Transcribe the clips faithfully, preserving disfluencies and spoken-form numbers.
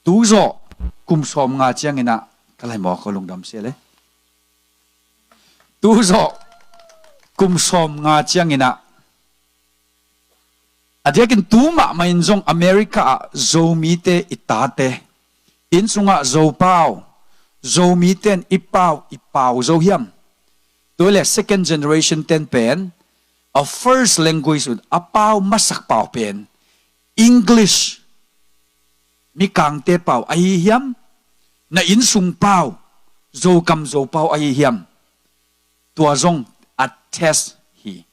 Tuzawh kum sawm nga ciangin ah, ka lai maw, ka lungdam sia le. Tuzawh kum sawm nga ciangin ah, a diakin tu mahmah in zong America ah Zomite i tate, inn sungah Zopau, Zomite in i pau i pau zo hiam? Tua le second generation ten pen a first language un a pau masak pau pen English, Mikangte pau ahi hiam? Na inn sung pau, Zokam Zopau ahi hiam? Tua zong a test hi.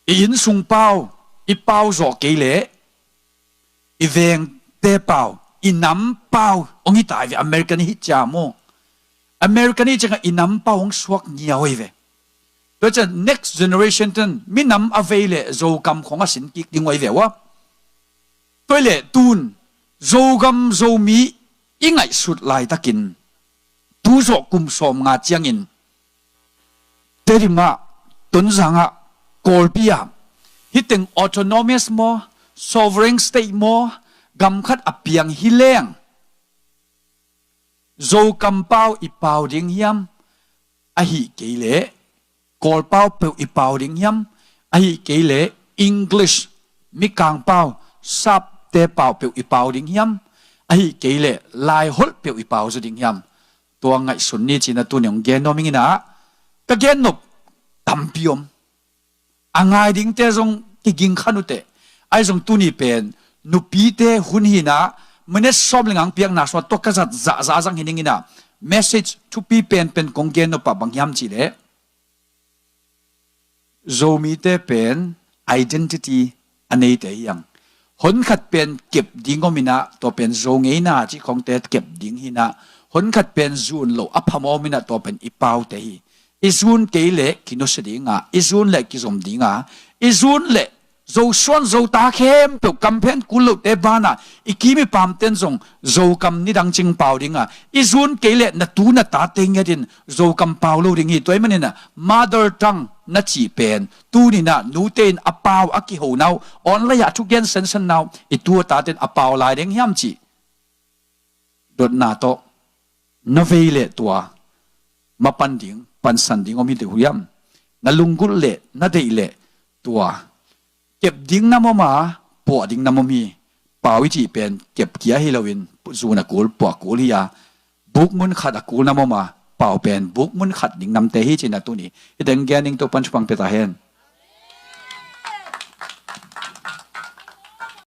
I inn sung pau i pau zawh kei leh i vengte pau, i nam pau hong hi ta hi ve. American i hi cia maw? American i hi ciangah i nam pau hong suak ngiau hi ve. Tua ciang next generation ten minam a vei leh Zokam khong a sin kik ding uh ahi ve ua. Tua le tun Zogam Zomi i ngaihsut laitakin tuzawh kum sawm nga ciangin Tedim ah, Tonzang ah, Kawlpi ah, hih teng autonomous maw, sovereign state maw, gam khat a piang hi leng Zokam pau i pau ding hiam? Ahi kei leh Kawl pau peuh i pau ding hiam? Ahi kei leh English, Mikang pau, Sapte pau peuh i pau ding hiam? Ahi kei leh Laiholh peuh i pau zaw ding hiam? Tua ngaihsun ni ci-in ah tuni hong gen nuam ing in ah, ka gen nop tampi om. A ngai dingte zong kiging kha uh teh. Ahi zong tuni pen nupite hun hi in ah, minute sawm le nga hong piakna sungah tua ka zat zahzah zang hi ning in ah, message thupi penpen kong gen nop ah bang hiam cih leh, Zomite pen identity a neite hi hang. Hon khat pen kep ding om in ah, tua pen Zo ngeina cih khongte kep ding hi in ah, hon khat pen zun loh a phamawh om in ah, tua pen i paute hi. I zun kei leh kinusia ding a, i zun leh kizom ding a, i zun leh Zosuan Zota khempeuh kamphen kul lohte banah i kim i pamten zong Zokam nidang cing pau ding a, i zun kei leh na tu na tate ngiatin Zokam pau lo ding hi. Tua ahih manin ah mother tongue na cih pen tuni in ah nute in a pau a kiho na uh, online ah thugen sensen na uh, i tu a taten a pau lai ding hiam cih dotna tawh na vei leh tua mapan ding, pansan ding om hi deuh hiam? Na lunggulh leh, na deih leh tua kep ding nam om a, puah ding nam om hi. Pau i cih pen kep kia hi loin zun a kul, puah kul hi a, buk mun khat a kul nam om a, pau pen buk mun khat ding namte hi ci-in ah tuni hih teng gen ning. Topa'n thupha pia ta hen.